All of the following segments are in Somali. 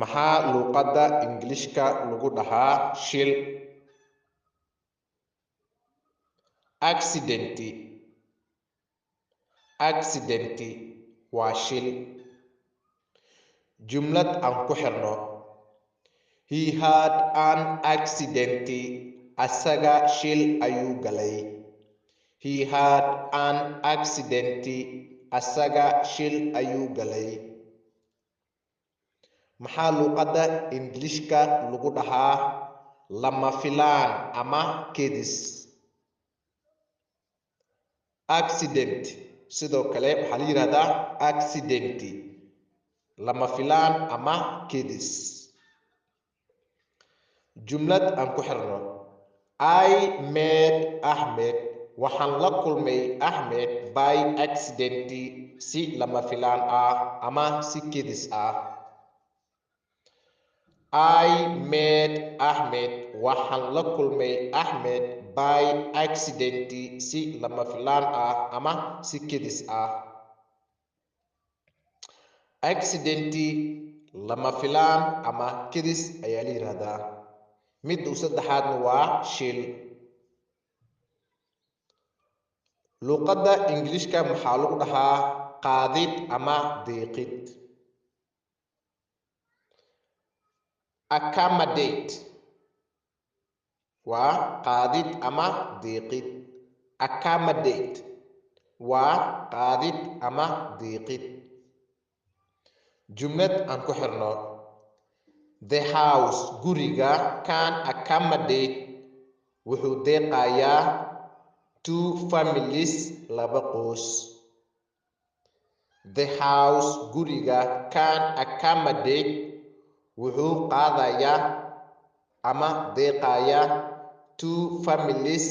Maxaa luqadda Ingiliishka lagu dhahaa shil? Accident. Accident waa shil. Jumlad aan ku xirno. He had an accident. Asaga shil ayuu galay. He had an accident. Asaga shil ayuu galay. Maxaa luqadda Ingiliishka lagu dhahaa lama filaan ama kedis? Accident. Sidoo kale waxaa la yidhahdaa accident, lama filaan ama kedis. Jumlad aan ku xirno. I met Ahmed, waxaan la kulmay Ahmed, by accident, si lama filaan ah ama si kedis ah. I met Ahmed, waxaan la kulmay Ahmed, by accident, si lama filaan ah ama si kedis ah. Accident, lama filaan ama kedis ayaa la yidhahdaa. Midda u saddexaadna waa shil. Luqadda Ingiliishka maxaa lagu dhahaa qaadid ama deeqid? Accommodate waa qaadid ama deeqid. Accommodate waa qaadid ama deeqid. Jumlad aan ku xirno. The house, guriga, can accommodate, wuxuu deeqayaa, two families, laba qoys. The house, guriga, can accommodate, wuxuu qaadayaa ama deeqayaa, two families,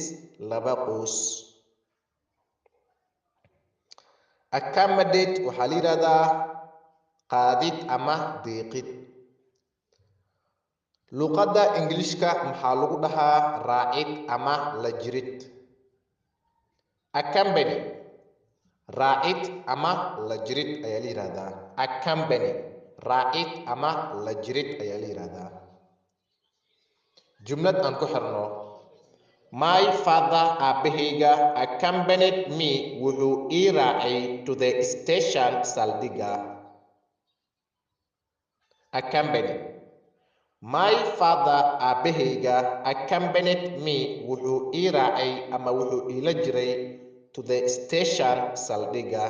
laba qoys. Accommodate waxaa la yidhahdaa qaadid ama deeqid. Luqadda Ingiliishka maxaa lagu dhahaa raacid ama la jirid? Accompany, raacid ama la jirid ayaa la yidhahdaa. Accompany, raacid ama la jirid ayaa la yidhahdaa. Jumlad aan ku xirno. My father, aabahayga, accompanied me, wuxuu ii raacay, to the station, saldhigga. Accompany. My father, aabahayga, accompanied me, wuxuu ii raacay ama wuxuu iila jiray, to the station, saldhigga.